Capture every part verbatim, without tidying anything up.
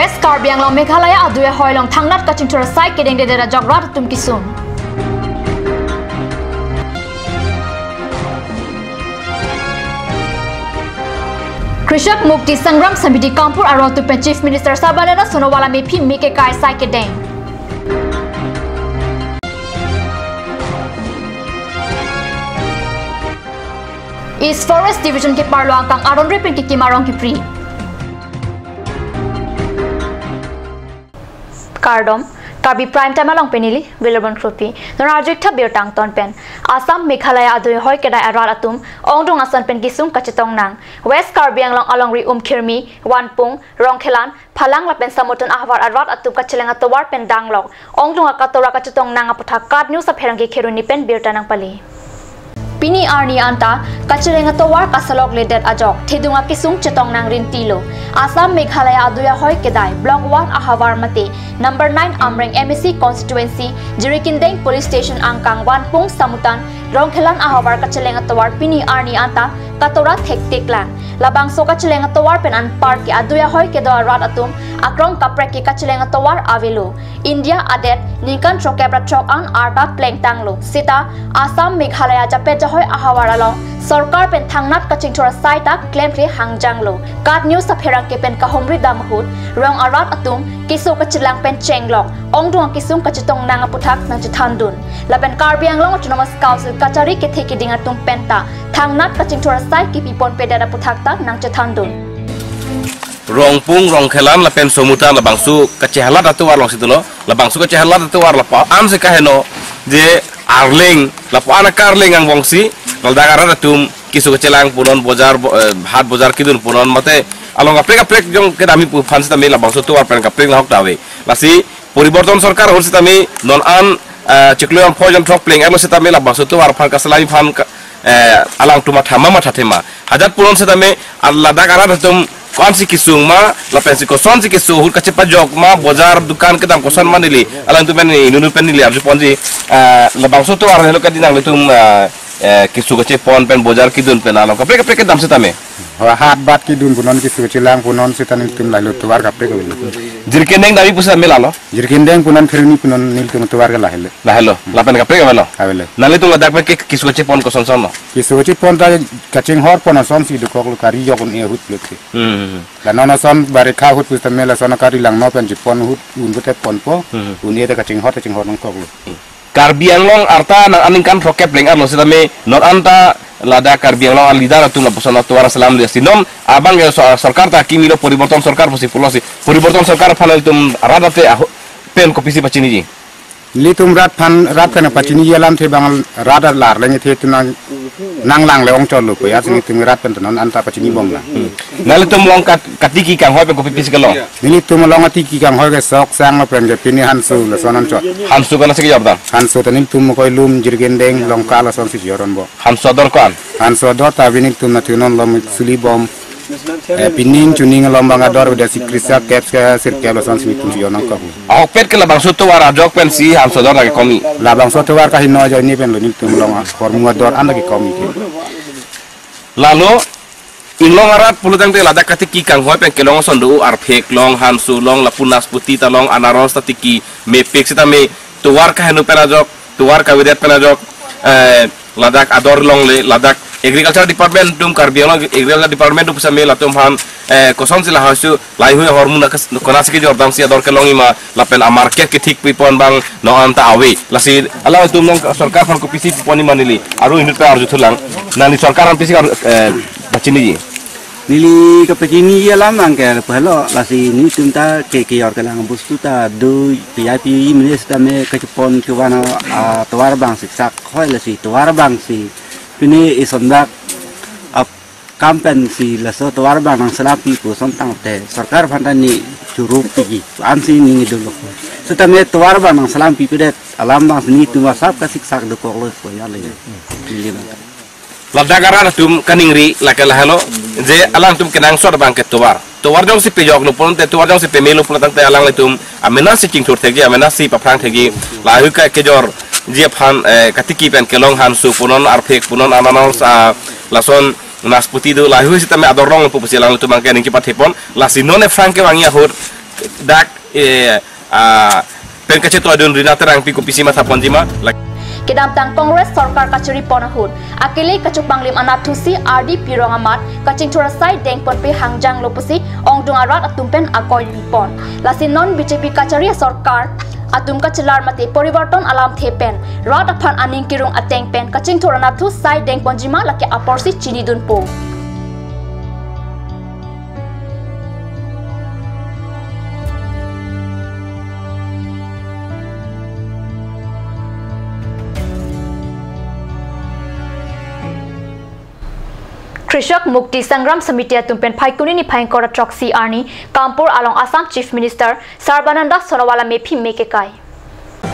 West Karbi Anglong Meghalaya adui ahoi along thangnat kachingthur asai kedengdedet ajok rat atum kesung. Krishak Mukti Sangram Samiti Kanpur arong atum pen Chief Minister Sarbananda Sonowal amephi me kekai asai kedeng. East Forest Division keparlo angkang aron ri pen kekim arong kepri. Kardom, Karbi Prime Time along pen neli Wilbon Krupi. Non arju-ik tha birta angton pen. Assam, Meghalaya adui ahoi kedai arat atum ongdung ason pen kesung kachetong nang. West Karbi Anglong alongri Umkhirmi, Wanpung, Rongkhelan, Phalang lapen Samutan ahavar arat atum kacheleng atovar pen danglok ongdung akatora kachetong nang aputhak KAT News apherangke Kheroni pen birta nangpale. Pini arni anta kacheleng atovar kasalokledet ajok thedung akesung chetong nang rintilo. Assam, Meghalaya adui ahoi kedai Block one ahavar mate number nine Amreng M A C constituency, Jirikindeng Police Station angkang Wanpung, Samutan, Rongkhelan ahavar kacheleng atovar pini arni anta katora thektik lang. Labangso kacheleng atovar pen anparke adui ahoi kedo arat atum akrong kaprek ke kacheleng atovar avelo. India adet ningkan throkep ra throk an arta plengtanglo. Seta Assam, Meghalaya japet jahoi ahavar along sorkar pen thangnat kachingthur asai ta klemkle hangjanglo. KAT News apherangke pen kahumri dam ahut rong arat atum keso kachelang pen chenglok ongdung akesung kachetong nang aputhak nangchethandun. Lapen Karbi Anglong Autonomous Council kachari kethe keding atum penta thangnat kachingthur asai kepiponpedet aputhak ta nangchethandun. Rongpung, Rongkhelan lapen Samutan labangso kachehalat atovar alongsi dolo. Labangso kachehalat atovar lapu-an si kaheno je arleng, lapu-an akarleng angbongsi ladak arat atum keso kachelang punon, bojar bo-, eh, hat bojar kedun punon mate along kaprek kaprek jong kedam-i pu aphan sitame labangso atovar pen kaprek nahok ta ave. Lasi poriborton sorkar ahut sitame non an, eh, chiklo jon pho jon throk pleng-etlo sitame labangso atovar aphan kaselam aphan ka-, eh, alangtum matha ma mathathe ma. Hajat punon sitame, ah, ladak arat atum ko-ansi kesung ma, lapensi kosonsi keso ahut kachepajok ma, bojar dukan kedam koson ma neli alangtum pen, inut pen neli arjuponji, eh, labangso atovar helo kadi nanglitum, eh, eh, keso kachepon pen bojar kedun pen along kaprek kaprek kedam sitame. Ho, hat bat kedun punon, keso kachelang punon seta nelitum lahelo atovar kaprek avelo. Jirikindeng dam-i pusitame lalo. Jirikindeng punon, Kheroni punon nelitum atovar ke lahelo. Lahelo. Lapen kaprek avelo. Avelo. Nanglitum ladak pen ke keso kachepon koson son lo? Keso kachepon ta kachinghor pon asonsi dokoklo, kari jok un-e ahut lote. Hmm. La non ason barekha ahut pusitame lason akari langno pen chepon ahut un pute ponpo. Hmm. Un-e ta kachinghor ta chinghor nangkoklo. Karbi Anglong arta nang aningkan throkep pleng-etlo sitame non anta ladak Karbi Anglong a-leader atum lapuson atovar selam liasi non abang ke so-, sorkar ta kimilo, poriborton sorkar pusi pulosi. Poriborton sorkar aphan ilitum rat ate aho pen kopisi pachiniji? Ilitum rat aphan, rat pen pachiniji alamthe bang rat alar leng the tu nang, nanglang le ongchotlo ko ya, sini ilitum rat pen tu non anta pachinibom nang. Hmm. Nanglitum along kat-, katiki kanghoi pen kopipisi kelong? Nelitum along atiki kanghoi ke sok, sang lapen ke pini hanso lason anchot. Hanso konatsi kejor dam? Hanso ta nelitum Mokoilum, Jirikindeng, Longka lasonsi jornbom. Hanso ador ko-an? Hanso ador ta pini nelitum nathunon lom suli bom. Eh, pining chuning along bang ador udah si krisa kep ke sirkep lasonsi nelitum si jornang kok. Ahokpet ke labangso atovar ajok pensi hanso ador lake komi? Labangso atovar kaheno ajoine pen lo nelitum along hormu ador an lake komi ke. Lalo inglong arat pulotangte ladak katiki kanghoi pen kelong ason do, arphek long, hanso long, lapu nasputi ta long, anaros ta tiki mepik sitame tovar kaheno pen ajok, tovar kavedet pen ajok, eh, ladak ador longle, ladak Agriculture Department atum, Karbi Anglong Agriculture Department atum sitame latum aphan, eh, kosonsi lahai su, lahai hui ahormu na kas-, konatsi kejor damsi ador kelongji ma, lapen amarket kethik pipon bang non anta ave. Lasi alangtum nang sorkar aphan kopisi pipon-i ma neli aru inut pen arjuthulang. Nangli sorkar aphan pisi ar-, eh, pachiniji? Neli kapachiniji alam abang ke pahelo, lasi nelitum ta ke kejor kelang bostu ta do, P I P mene sitame kachepon kevan atovar abang siksak hoi, lasi tovar abangsi pini isondak ap kam pensi laso tovar abang nangselam pi pu ason tangte sorkar aphan ta neli choro piji ansi neli dolo. Sitame tovar abang nangselam pipedet alam abangsi nelitum asap kasiksak dokoklo ko ya le. Neli abang. Ladak arat atum kaningri lake lahelo je alangtum kenangsot abang ke tovar. Tovar jongsi pejoklo pulote, tovar jongsi pemelo pulotangte alanglitum amenasi chingthur thekji, amenasi paphrang thekji. Lahai hui ka kejorji aphan, eh, katiki pen kelong hanso punon, arphek punon, anaros, ah, lason nasputi do, lahai hui sitame ador longpo pusi alanglitum abang ke ning chepathepon. Lasi non aphrang kevangji ahut Dak, eh, ah, pen kachetongdun Rina Terangpi kopisi mathaponjima, lak- Kedamtang Congress sorkar kachiripon ahut akele kachopanglim anatthu si R D P rong amat kachingthur asai dengponpe hangjanglo pusi ongdung arat atum pen akoi pipon. Lasi non B J P kachari sorkar atum kachelar mate porivarton alamthe pen rat aphan aning kirung ateng pen kachingthur anatthu sai dengponjima lake aporsi chinidunpo. Krishak Mukti Sangram Samiti atum pen Phaikuni niphai ingkoi ra throksi arni Kanpur along Assam Chief Minister Sarbananda Sonowal amephi me kekai.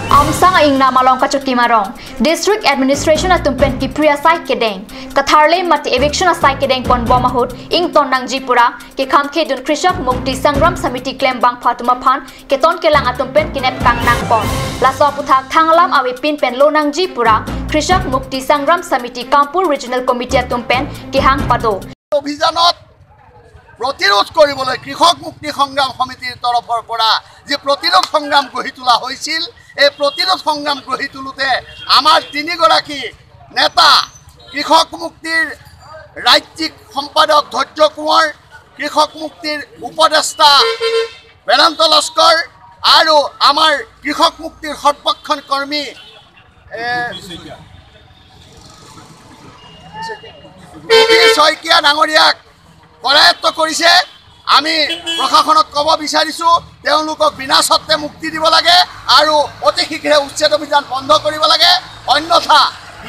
Amsang a-ingnam along kachokim arong District Administration atum pen kipri asai kedeng, katharle mate eviction asai kedengponbom ahut ington nangji pura kekhamkhedun Krishak Mukti Sangram Samiti klembangphu atum aphan keton kelang atum pen kenep kangnangpon. Laso aputhak thang alam avepin pen lo nangji pura Krishak Mukti Sangram Samiti Kanpur Regional Committee atum pen kehang pado. অভিযানত প্ৰতিৰোধ কৰিবলৈ কৃষক মুক্তি সংগ্ৰাম সমিতিৰ তৰফৰ পৰা যি প্ৰতিৰোধ সংগ্ৰাম গঢ়ি তোলা হৈছিল, এই প্ৰতিৰোধ সংগ্ৰাম গঢ়ি তোলোতে আমাৰ তিনিগৰাকী নেতা, কৃষক মুক্তিৰ ৰাজ্যিক সম্পাদক ধৈৰ্য কোঁৱৰ, কৃষক মুক্তিৰ উপদেষ্টা বেদান্ত লস্কৰ আৰু আমাৰ কৃষক মুক্তিৰ সৰ্বক্ষণ কৰ্মী, এ, গোপী শইকীয়া ডাঙৰীয়াক কৰায়ত্ব কৰিছে। আমি প্ৰশাসনক ক'ব বিচাৰিছো, তেওঁলোকক বিনা চৰ্তে মুক্তি দিব লাগে আৰু অতি শীঘ্ৰে উচ্ছেদ অভিযান বন্ধ কৰিব লাগে, অন্যথা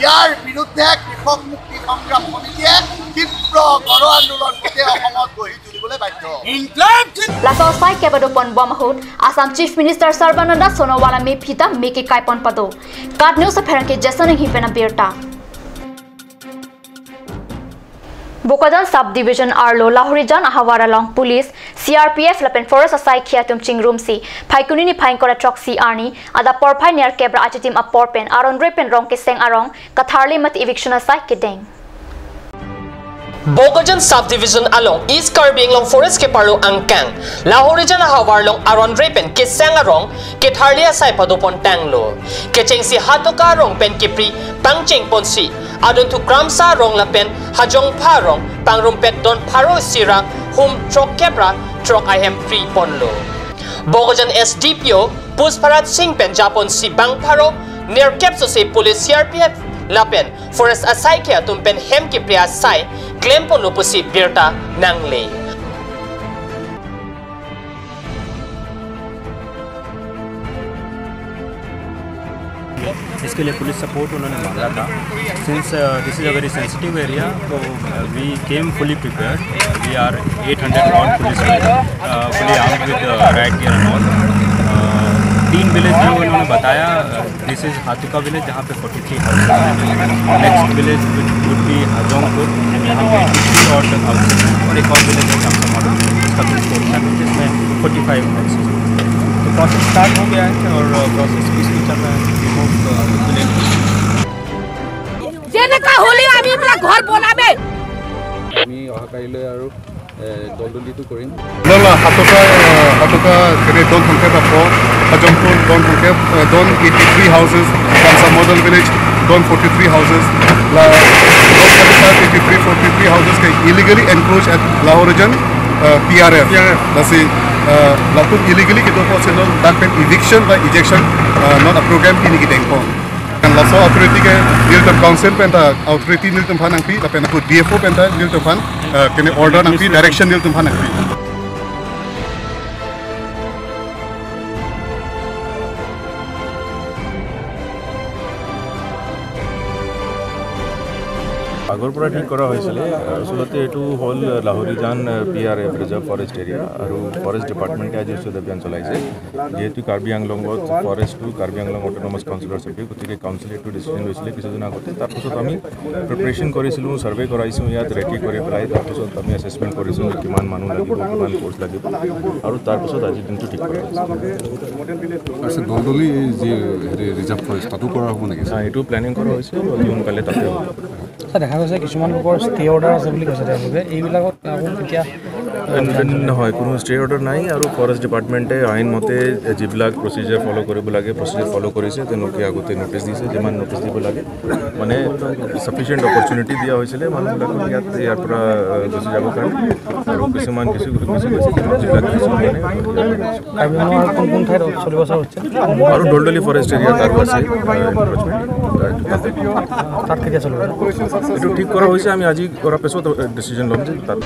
ইয়াৰ বিৰুদ্ধে কৃষক মুক্তি সংগ্ৰাম সমিতিয়ে তীব্ৰ গণ আন্দোলন গোটেই অসমত গঢ়ি তুলিবলৈ বাধ্য। Laso asai kepadoponbom ahut Assam Chief Minister Sarbananda Sonowal amephi ta me kekaiponpado. KAT News apherangke Jason Enghi pen abirta. Bokajan Sub Division arlo Lahorijan ahavar along Police, C R P F lapen Forest asaikhei atum chingrumsi Phaikuni niphai ingkoi ra throksi arni adap porphai nerkep ra achitim apor pen aron re pen rong keseng arong katharle mate eviction asai kedeng. Bokajan Sub Division along East Karbi Anglong Forest keparlo angkang Lahorijan ahavar along aron re pen keseng arong ketharle asai padopontanglo. Kechengsi Hatoka arong pen kipri pangchengponsi adunthu Kramsa arong lapen Hajongpha arong pangrumpet don pharo isi ra hum throkkep ra throk ahem priponlo. Bokajan S D P O Pushparaj Singh pen japonsi bang pharo nerkep sose police, C R P F lapen Forest asaikhei atum pen hem kipri asai klemponlo pusi birta nangle. इसके लिए police support उन्होंने मांगा था। Since this is a very sensitive area, तो we came fully prepared. We are eight hundred odd police, fully armed with riot gear and all. तीन विलेज जो उन्होंने बताया, this is हाथुका विलेज, जहाँ पे forty three houses हैं। Next village would be Hajongpur, जहाँ पे eighty three odd houses हैं, और एक और विलेज है Kamsa Model, इसका कुछ पोर्शन है, जिसमें forty five houses हैं। तो प्रोसेस स्टार्ट हो गया है और प्रोसेस पीसफुल चल रहा है। We hope, uh, village যেনেকা হলে আমি এইবিলাক ঘৰ বনাবে। আমি অহাকালিলৈ আৰু এ, দলদলিটো কৰিম। Lala, Hatoka, eh, Hatoka, kene don thomkep apor, Hajongpur don thomkep, eh, don eighty three houses, Kamsa Model Village, don forty three houses, la, don forty three, forty three houses ke illegally encroach at Lahorijan, eh, P R F. P R F. Lasi, eh, latum illegally kedopo si non, dak pen eviction ba ejection, eh, non a program pini kedengpon. Kan laso authority ke nelitum council pen ta authority nelitum aphan nangpi, lapen ako D F O pen ta nelitum aphan, eh, kene order nangpi, direction nelitum aphan nangpi. আগৰ পৰা ঠিক কৰা হৈছিলে। আচলতে এইটো হ'ল Lahorijan P R F reserve forest area আৰু ফৰেষ্ট ডিপাৰ্টমেণ্টে আজি উচ্ছেদ অভিযান চলাইছে। যিহেতু কাৰ্বি আংলঙত ফৰেষ্টটো কাৰ্বি আংলং অট'নমাছ কাউন্সিলৰ চাবজেক্ট, গতিকে কাউন্সিলে এইটো ডিচিজন লৈছিলে কিছুদিন আগতে। তাৰপিছত আমি প্ৰিপেৰেশ্যন কৰিছিলোঁ, ছাৰ্ভে কৰাইছোঁ, ইয়াত ৰেকি কৰি পেলাই তাৰপিছত আমি এছেচমেণ্ট কৰিছোঁ যে কিমান মানুহ লাগিব, কিমান ফ'ৰ্চ লাগিব, আৰু তাৰপিছত আজিৰ দিনটো ঠিক কৰা হৈছে। আচ্ছা, দলদলি এই যি হেৰি ৰিজাৰ্ভ ফৰেষ্ট, তাতো কৰা হ'ব নেকি? হা, এইটো প্লেনিং কৰা হৈছে, অতি সোনকালে তাতে হ'ব। ছাৰ, দেখা গৈছে কিছুমান লোকৰ ষ্টে অৰ্ডাৰ আছে বুলি কৈছে তেওঁলোকে, এইবিলাকত আকৌ কেতিয়া নহয়, কোনো ষ্টে অৰ্ডাৰ নাই আৰু ফৰেষ্ট ডিপাৰ্টমেণ্টে আইন মতে যিবিলাক প্ৰচিজাৰ ফ'ল' কৰিব লাগে, প্ৰচিজাৰ ফ'ল' কৰিছে। তেওঁলোকে আগতে নটিচ দিছে, যিমান নটিচ দিব লাগে, মানে ছাফিচিয়েণ্ট অপৰচুনিটি দিয়া হৈছিলে মানুহবিলাকক ইয়াত, ইয়াৰ পৰা, আহ, গুচি যাবৰ কাৰণে। আৰু কিছুমান কিছু, কিছু, কিছু যিবিলাক কিছুমানে কাৰ্বি আংলঙৰ কোন কোন ঠাইত চলিব চোৱা হৈছে? আৰু দলদলি ফৰেষ্ট এৰিয়া তাত আছে, আহ, এনক্ৰ'চমেণ্ট। তাত কেতিয়া চলিব? এইটো ঠিক কৰা হৈছে, আমি আজি কৰাৰ পিছত, আহ, ডিচিজন ল'ম যে তাত।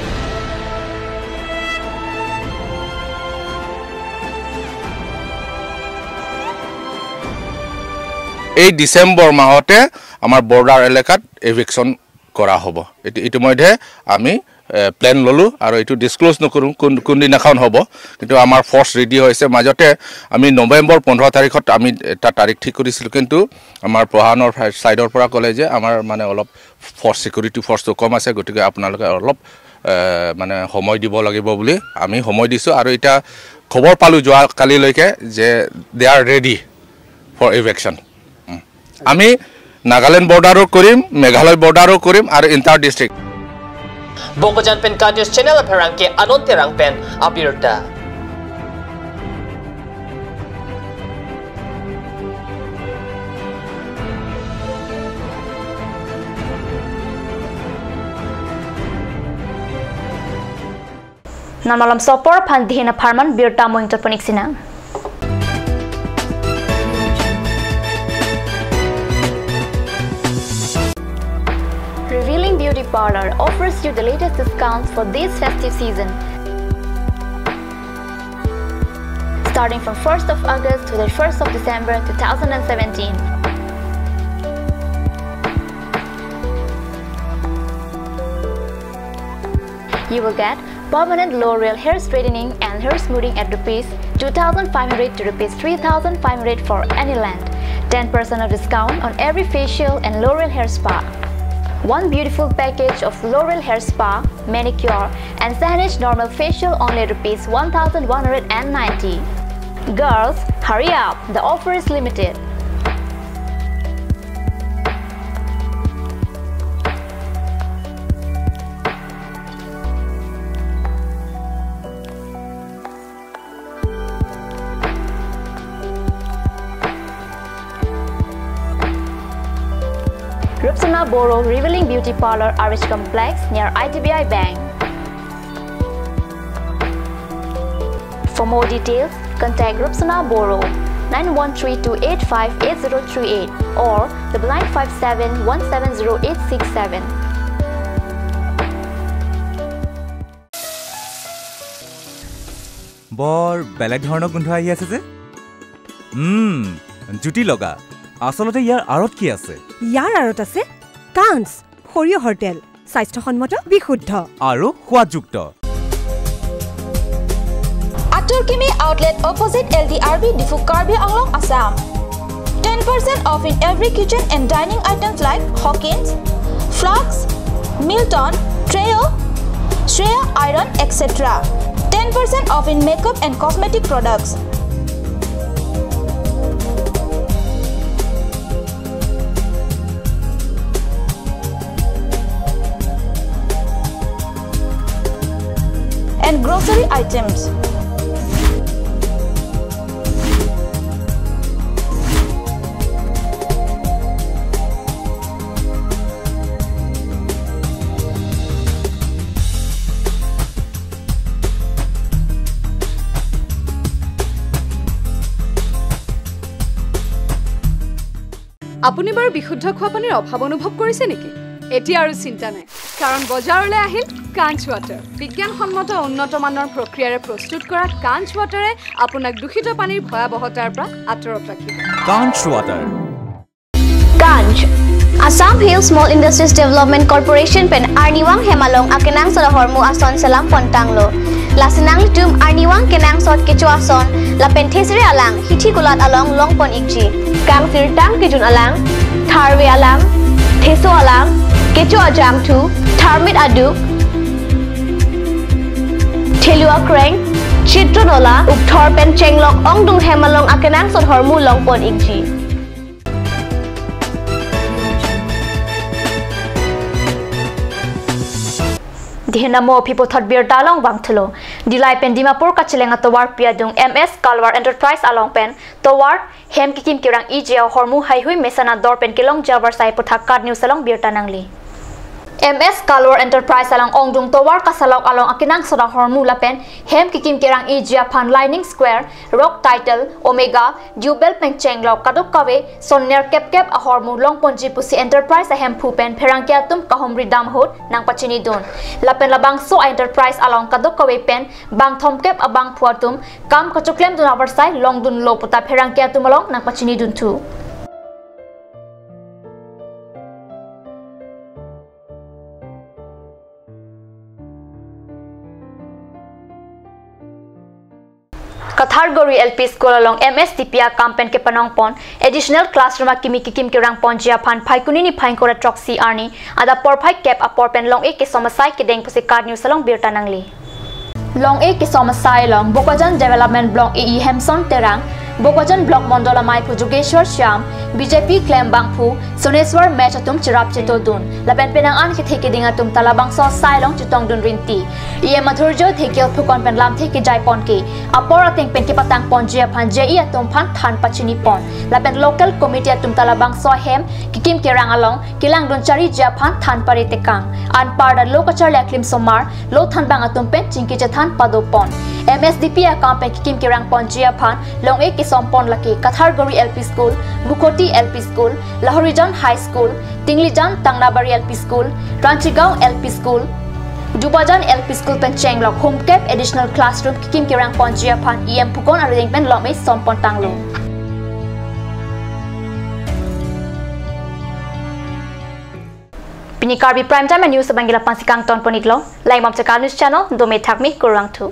এই ডিচেম্বৰ মাহতে আমাৰ বৰ্ডাৰ এলেকাত ইভিকশ্যন কৰা হ'ব। ইতি-, ইতিমধ্যে আমি, এ, প্লেন ল'লোঁ আৰু এইটো ডিছক্ল'জ নকৰোঁ কোন, কোনদিনাখন হ'ব, কিন্তু আমাৰ ফ'ৰ্চ ৰেডি হৈছে। মাজতে আমি নৱেম্বৰ পোন্ধৰ তাৰিখত আমি এটা তাৰিখ ঠিক কৰিছিলোঁ, কিন্তু আমাৰ প্ৰশাসনৰ ফাই-, ছাইডৰ পৰা ক'লে যে আমাৰ মানে অলপ ফ'ৰ্চ, ছিকিউৰিটি ফ'ৰ্চটো কম আছে, গতিকে আপোনালোকে অলপ, এ, মানে সময় দিব লাগিব বুলি আমি সময় দিছোঁ। আৰু এতিয়া খবৰ পালোঁ যোৱা কালিলৈকে যে they are ready for eviction। উম। আমি নাগালেণ্ড বৰ্ডাৰো কৰিম, মেঘালয় বৰ্ডাৰো কৰিম আৰু inter district. Bokajan pen Ka News Channel apherangke Anon Terang pen abirta. Non malom sopor aphan dihin apharman birta mo ingtoponik sinang. Revealing Beauty Parlor offers you the latest discounts for this festive season. Starting from first of August to the first of December two thousand and seventeen. You will get permanent L'Oreal hair straightening and hair smoothing at rupees two thousand five hundred to rupees three thousand five hundred for any length. Ten percent of discount on every facial and L'Oreal hair spa. One beautiful package of L'Oreal hair spa, manicure, and Sahnij normal facial only rupees one thousand one hundred and ninety. Girls, hurry up, the offer is limited. Rupsona Boro Revealing Beauty Parlor, R H Complex, near I D B I Bank. For more details, contact Rupsona Boro, nine one three two eight five eight zero three eight or double nine five seven one seven zero eight six seven. বৰ বেলেগ ধৰণৰ গোন্ধ আহি আছে যে। উম, জুতি লগা। আচলতে ইয়াৰ আঁৰত কি আছে? ইয়াৰ আঁৰত আছে কাঞ্চ, সৰিয়হৰ তেল, স্বাস্থ্যসন্মত, বিশুদ্ধ। আৰু সোৱাদযুক্ত। Atur Kimi Outlet opposite L D R B Diphu, Karbi Anglong, Assam. Ten percent off in every kitchen and dining items like Hawkins, Flux, Milton, Trio, Shreya Iron, et cetera. Ten percent off in makeup and cosmetic products. And grocery items. আপুনি বাৰু বিশুদ্ধ খোৱা পানীৰ অভাৱ অনুভৱ কৰিছে নেকি? এতিয়া আৰু চিন্তা নাই, কাৰণ বজাৰলৈ আহিল কাঞ্চ ৱাটাৰ। বিজ্ঞানসন্মত উন্নত মানৰ প্ৰক্ৰিয়াৰে প্ৰস্তুত কৰা কাঞ্চ ৱাটাৰে আপোনাক দূষিত পানীৰ ভয়াৱহতাৰ পৰা আঁতৰত ৰাখিব। Kanch Water. Kanch, Assam Hill Small Industries Development Corporation pen arnivang hem along akenangsot ahormu ason selam pontanglo. Lasi nanglitum arnivang kenangsot kecho ason lapen thesere alang hithi kulat along longpon ikji. Kangsirtang kejun alang, tharve alang, theso alang, kecho ajangthu, tharmit aduk, thelu akreng, chitro nola, ukthor pen chenglok ongdung hem along akenangsot ahormu longpon ikji. Tihin amo aphi puthot birta along vangthulo. Dillai pen Dimapur kacheleng atovarpi adung M S Kalwar Enterprise along pen tovar hem kekim kerang-iji ahormu haihui mesan ador pen kelongji avarsai aputhak KAT News along birta nangli. M S Kalwar Enterprise along ongdung tovar kasalok along akenangsot ahormu lapen hem kekim kerang-iji aphan Lining Square, Rock Title, Omega, Dewbell pen chenglok kadokave son nerkep kep ahormu longponji pusi enterprise ahemphu pen pherangke atum kahumri dam ahut nangpachinidun. Lapen labangso a-enterprise along kadokave pen bang thomkep abangphu atum kam kachoklemdun avarsai longdunlo puta pherangke atum along nangpachinidunthu. Kathargori L P School along M S D P akam pen kepanongpon additional classroom akimi kekim kerangponji aphan Phaikuni niphai ingkoi ra throksi arni adap porphai kep apor pen long-e kesom asai kedeng pusi KAT News along birta nangli. Long-e kesom asai along Bokajan Development Block A E Hemson Terang, Bokajan Block Mondol amaiphu Jogeshwar Shyam, B J P klembangphu Soneswar Mech atum cherap chetodun. Lapen penang an kethe keding atum ta labangso asai along chetongdun rinti. E M Madhurjo Dhekial phukon pen lamthe kejaiponke. Apor ateng pen kepatangponji aphan J E atum aphan than pachinipon. Lapen local committee atum ta labangso ahem kekim kerang along kelangdun chariji aphan than paritekang. Anparta lo kacharli aklim osomar, lo thanbang atum pen chingki chethan padopon. M S D P akam pen kekim kerangponji aphan long-e kesompon lake Kathargori L P School, Mukhoti L P School, Lahorijan High School, Tinglijan Tangnabari L P School, Ranchigaon L P School, Dubajan L P School pen chenglok humkep additional classroom kekim kerangponji aphan E M phukon arideng pen long-e sompon tanglo. Pini Karbi Prime Time News abang ke la-an si kangtonpon-iklo. Langdamtha KAT News Channel, dome thakme kurvangthu.